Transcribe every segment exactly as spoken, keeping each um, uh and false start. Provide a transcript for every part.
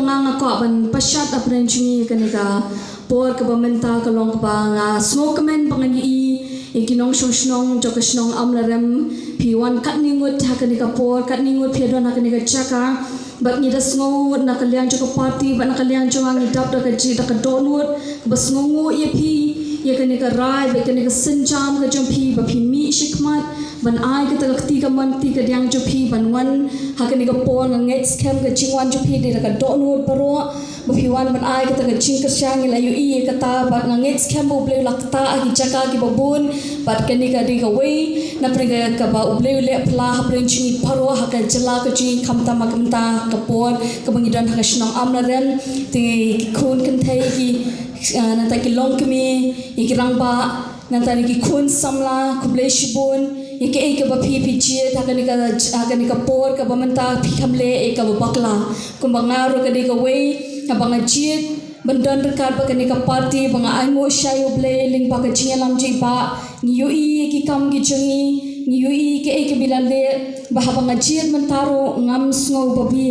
Nga nga kwah ban pashat ha pdeng jong ngi kane ka por kaba mynta ka long kaba nga sngewkmen ba ngan ïohi ïa ki nongshong shnong jong ka shnong Amlarem, phi wan katne ngut ha kane ka por, katne ngut phi don ha kane ka jaka. Bad ngi da sngew na ka liang jong ka party bad na ka liang jong nga ngi dap da ka jingdohnud kaba sngewnguh ïa phi ïa kane ka rai bad kane ka sienjam ka jong phi ba phi mih shakhmat ban ai kata ka kti kamon kti kadiang jong phi ban wan ha kane ka por. Nga ngeit skhem ka jingwan jong phi dei da ka dohnud baroh ba phi wan ban ai kata ka jingkyrshan. Ngi la ïohi ïa kata bad nga ngeit skhem ba U Blei u la ktah ha ki jaka kiba bun. Bad kane ka dei kawei na pdeng kaba U Blei u leh pla ha pdeng jong ngi baroh ha ka jylla ka jong ngi, khamtam ha ka mynta ka por kaba ngi don ha ka shnong Amlarem. Te ki khun kynthei ki, ah, nangta ki longkmie, ïa ki rangbah, nangta ïa ki khun samla, khublei shibun ïa kaei kaba phi phi jied ha kane ka, ha kane ka por kaba mynta phi kham leh ïa kaba bakla. Kumba nga ruh ka dei kawei kaba nga jied ban don ryngkat bad kane ka party ba nga ainguh shai U Blei lyngba ka jingïalam jong i Bah. Ngi ïohi ïa ki kam ki jong i, ngi ïohi kaei kaba i la leh, ba haba nga jied mynta ruh ngam sngew babe.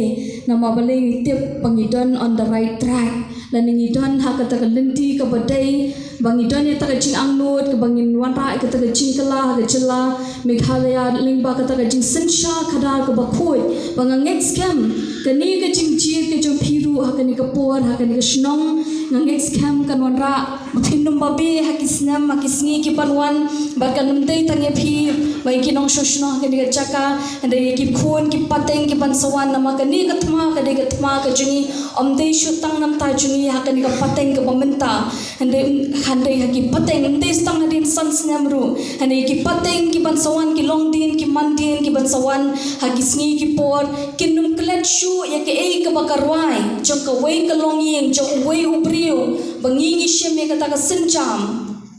Namar balei? Ngi tip ba ngi don on the right track, lane ngi don ha kata ka lynti kaba dei, ba ngi don ïa kata ka jingangnud kaba ngin wanrah ïa kata ka jingkylla ha ka jylla Meghalaya lyngba kata ka jingsynshar khadar kaba khuid. Ba nga ngeit skhem kane ka jingjied ka jong phi ruh ha kane ka por ha kane ka shnong, nga ngeit skhem kan wanrah ba phin ym babe ha ki snem ha ki sngi ki ban wan. Bad kan ym dei tang ïa phi ba ïa ki nongshong shnong ha kane ka jaka, hynrei ïa ki khun ki pateng ki ban sa wan. Namar kane ka thma ka dei ka thma ka jong ngi, ym dei shuh tang na bynta jong ngi ha kane ka pateng kaba mynta, hynrei, hynrei ha ki pateng, ym dei tang hadien san snem ruh, hynrei ki pateng ki ban sa wan, ki longdien ki mandien ki ban sa wan ha ki sngi ki por, kin ym klet shuh ïa kaei kaba ka rai jong kawei ka longïing, jong uwei u briew, ba ngi ngi shim ïa kata ka sienjam,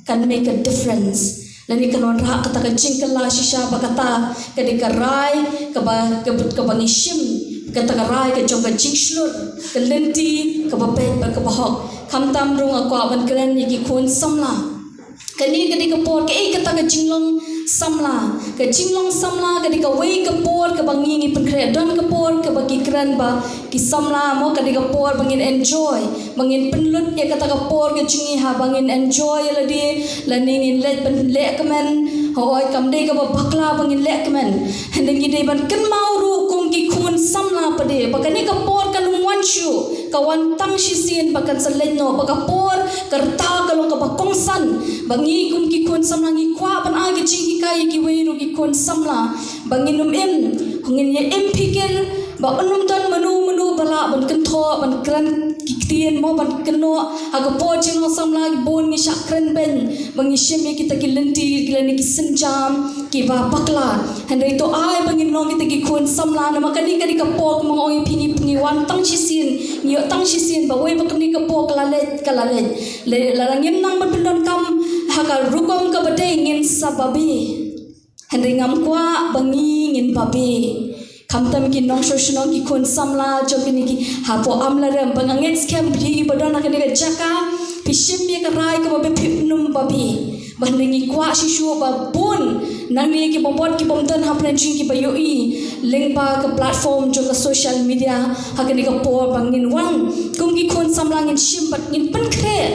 can make a difference. Lane kan wanrah kata ka jingkylla shisha. Ba kata ka dei ka rai kaba, kaba, kaba ngi shim, kata ka rai ka jong ka jingshlur, ka lynti kaba peit bad kaba hok. Khamtam ruh nga kwah ban kren ïa ki khun samla. Kane ka dei ka por, kaei kata ka jinglong samla? Ka jinglong samla ka dei kawei ka por kaba ngi ngi pynkhreh. Don ka por kaba ki kren ba ki samla mo ka dei ka por ba ngin enjoy, ba ngin pynlut ïa kata ka por ka jong ngi ha ba ngin enjoy ïa lade, lane ngin leh, ban leh kmen. Hooid, kam dei kaba bakla ba ngin leh kmen. Hynrei ngi dei ban kynmaw ruh kum ki khun samla pat de ba kane ka por kan ym wan shuh, ka wan tang shisien bad kan sa leit noh. Ba ka por ka rta ka long kaba kongsan. Ba ngi kum ki khun samla ngi kwah ban ai ka jinghikai ïa kiwei ruh ki khun samla ba ngin ym im, ngin ïa im phikir, ba un ym don mano mano ba lah ban kynthoh, ban kren ki ktien mo ban kynnoh. Ha ka por jinglong samla ki bun ngi shah kren beiñ ba ngi shim ïa kita ki lynti, ki lane ki sienjam kiba bakla. Hynrei to ai ba ngin long kita ki khun samla, namar kane ka dei ka por, kumba nga ong ïa phi, ngi, ngi wan tang shisien, ngi ïoh tang shisien ba wei ba kane ka por ka la leit, ka la leit. Lada ngim nang ban pyndonkam ha ka rukom kaba dei, ngin sa babe. Hynrei ngam kwah ba ngi ngin babe. Khamtam ki nongshong shnong, ki khun samla jong kine ki hapoh Amlarem, ba nga ngeit skhem phi ba don ha kane ka jaka, phi shim ïa ka rai kaba phin ym babe. Ba hynrei ngi kwah shisha ba bun nangne ki bym don, ki bym don ha pdeng jong ngi, kiba ïohi lyngba ka platform jong ka social media ha kane ka por, ba ngin wan kum ki khun samla ngin shim bad ngin pynkhreh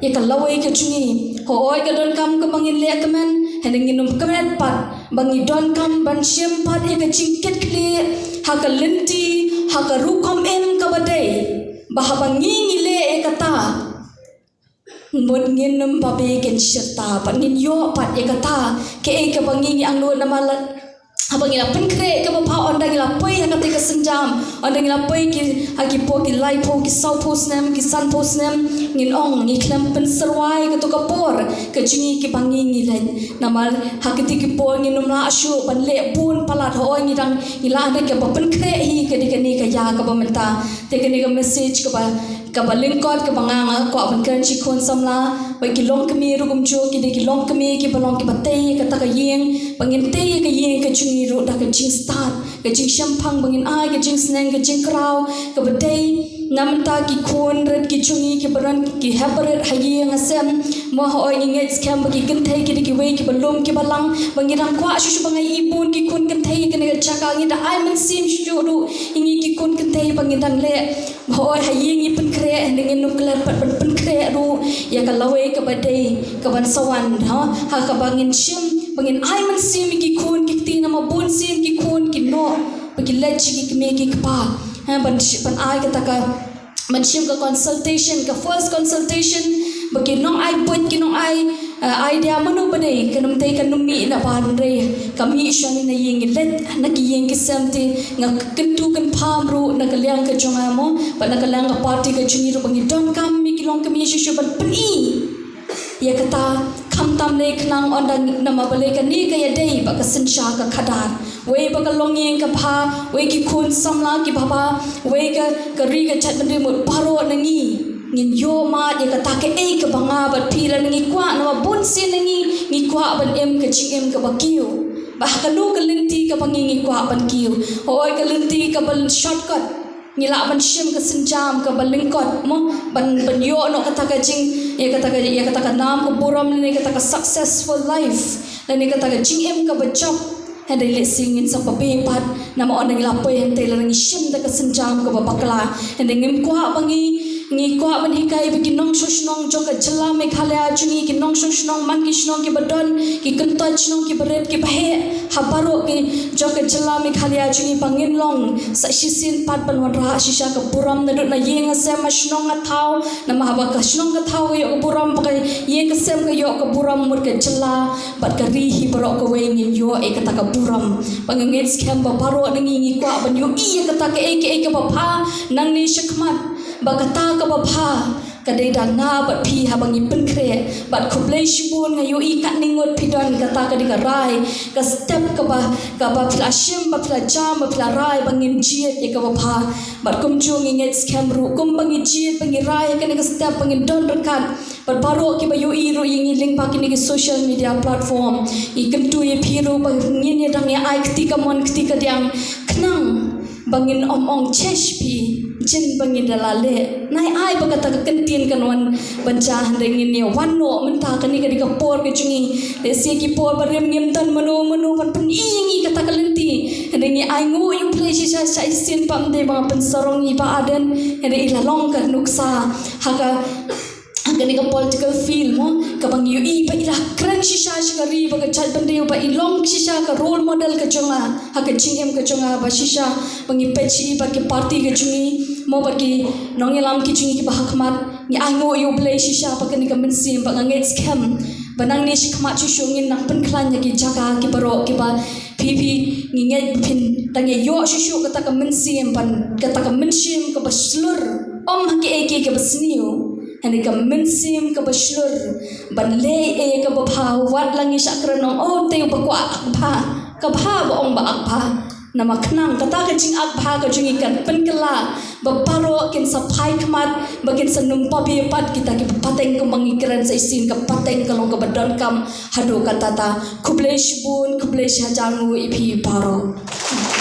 ïa ka lawei ka jong ngi. Hooid, ka donkam kaba ngin leh kmen, hynrei ngin ym kmen pat ba ngi donkam ban shim pat ïa ka jingkitkhlieh ha ka lynti, ha ka rukom im kaba dei, ba haba ngi ngi leh ïa kata, mut ngin ym babe, kin shirta pat, ngin ïoh pat ïa kata kaei kaba ngi ngi angnud. Namar la haba ngi la pynkhreh kaba bha, ynda ngi la poi ha kata ka sienjam, ynda ngi la poi ki, ha ki por ki laiphew, ki sawphew snem, ki sanphew snem, ngin ong ngi khlem pynsyrwa ïa kato ka por ka jong ngi kiba ngi ngi leit. Namar ha kiti ki por ngin ym lah shuh ban leh bun palat. Hooid, ngi dang, ngi lah dei kaba pynkhreh hi, ka dei kane ka ïa kaba mynta. Te kane ka message kaba, kaba lyngkot kaba nga nga kwah ban kren sha ki khun samla bad ki longkmie ruh kumjuh, ki dei ki longkmie kiba long kiba tei kata ka ïing, ba ngin tei ka ïing ka jong ngi ruh da ka jingstad, ka jingshemphang, ba ngin ai ka jingsneng, ka jingkraw kaba dei. Na mynta ki khun rit ki jong ngi kiba don ki hep barit ha ïing ha sem, mo, hooid ngi ngeit skhem ba ki kynthei ki dei kiwei kiba lum kiba lang, ba ngi dang kwah shuh shuh ba ngi ai bun ki khun kynthei ïa kane ka jaka, ngi da ai mynsiem shuh shuh ruh ïa ngi ki khun kynthei ba ngi dang leh. Hooid ha ïing ngi pynkhreh, hynrei ngin ym klet pat ban pynkhreh ruh ïa ka lawei kaba dei kaban sa wan, ha, ha kaba ngin shim ba ngin ai mynsiem ïa ki khun ki kti, namar bun sien ki khun ki noh ba ki leit sha ki kmie ki kpa, ha, ban shi-, ban ai kata ka, ban shim ka consultation, ka first consultation, ba ki nong ai buit, ki nong ai, eh, idea mano ba dei, kan ym dei, kan ym mih na bar, hynrei ka mih shwa na ïing, ngi leit na ki ïing ki sem te, nga kyntu kynpham ruh na ka liang ka jong nga, mo, bad na ka liang ka party ka jong ngi ruh ba ngi donkam ïa ki longkmie shuh shuh ban pyni ïa kata, khamtam lei khnang ynda, namar balei kane ka ïadei bad ka synshar ka khadar. Wei ba ka longïing ka bha, wei ki khun samla kiba bha, wei ka, ka ri ka jaitbynriew, mut baroh na ngi ngin ïoh mad ïa kata kaei kaba nga bad phi lane ngi kwah, namar bun sien na ngi ngi kwah ban im ka jingim kaba kiew. Ba ha kano ka lynti kaba ngi ngi kwah ban kiew. Hooid ka lynti kaba shortcut, ngi lah ban shim ka sienjam kaba lyngkot, mo, ban, ban ïoh noh kata ka jing, ïa kata ka, ïa kata ka nam ka burom lane kata ka successful life lane kata ka jingim kaba jop. Hynrei lehse ngin sa pynbeit pat, namar ynda ngi la poi hangtei lada ngi shim da ka sienjam kaba bakla, hynrei ngim kwah ba ngi, ngi kwah ban hikai ba ki nongshong shnong jong ka jylla Meghalaya jong ngi, ki nongshong shnong man ki shnong kiba don, ki kyntoit shnong kiba rit kiba heh ha baroh ki jong ka jylla Meghalaya jong ngi, ba ngin long sa shisien pat ban wanrah shisha ka burom naduh na ïing ha sem, ha shnong ha thaw, namar haba ka shnong ka thaw ka ïoh ka burom, ba ka ïing ka sem ka ïoh ka burom, mut ka jylla bad ka ri hi baroh kawei ngin ïoh ïa kata ka burom. Ba nga ngeit skhem ba baroh na ngi ngi kwah ban ïohi ïa kata kaei kaei kaba bha nangne shakhmat, ba kata kaba bha ka dei da nga bad phi haba ngi pynkhreh. Bad khublei shibun, nga ïohi katne ngut phi don, kata ka dei ka rai, ka step kaba, kaba phi la shim, ba phi la jam, ba phi la rai ba ngin jied ïa kaba bha. Bad kumjuh ngi ngeit skhem ruh kumba ngi jied, ba ngi rai ïa kane ka step, ba ngin don ryngkat bad baroh kiba ïohi ruh ïa ngi lyngba kine ki social media platform. Ngi kyntu ïa phi ruh ba ngin ïa dang ïa ai kti kamon kti kadiang, khnang ba ngin ym ong, "Chesh phi, jin ba ngin da la leh." Nai ai ba kata ka kyntien kan wan ban jia, hynrei ngin ïa wan noh mynta, kane ka dei ka por ka jong ngi. Lehse ki por barim ngim don mano mano ban pyni ïa ngi kata ka lynti, hynrei ngi ainguh ïa U Blei shisha, shisien pat, ym dei ba nga pynsarong ïa i Bah Ardent, hynrei i la long ka nuksa ha ka, ha kane ka political field, mo, kaba ngi ïohi ba i la kren shisha sha ka ri bad ka jaitbynriew, ba i long shisha ka role model ka jong nga ha ka jingim ka jong nga, ba shisha ba ngi peit sha i bad ki party ka jong ngi, mo, bad ki nongïalam ki jong ngi kiba ha khmat. Ngi ainguh ïa U Blei shisha ba kane ka mynsiem, ba nga ngeit skhem ba nangne shakhmat shuh shuh ngin nang pynkhlaiñ ïa ki jaka ki baroh kiba phi, phi, ngi ngeit ba phin dang ïa ïoh shuh shuh kata ka mynsiem, ban, kata ka mynsiem kaba shlur, ym ha kiei kiei kaba sniew, hynrei ka mynsiem kaba shlur ban leh ei kaba bha. Wat la ngi shah kren ong, "Oh, te uba kwah ak bha, ka bha ba ong ba ak bha." Namar khnang kata ka jingak bha ka jong ngi kan pynkylla ba baroh kin sa phai khmat, ba kin sa nym pabe pat kita kiba pateng, kumba ngi kren sa shisien, ka pateng ka long kaba donkam haduh katta katta. Khublei shibun, khublei shihajar nguh ïa phi baroh.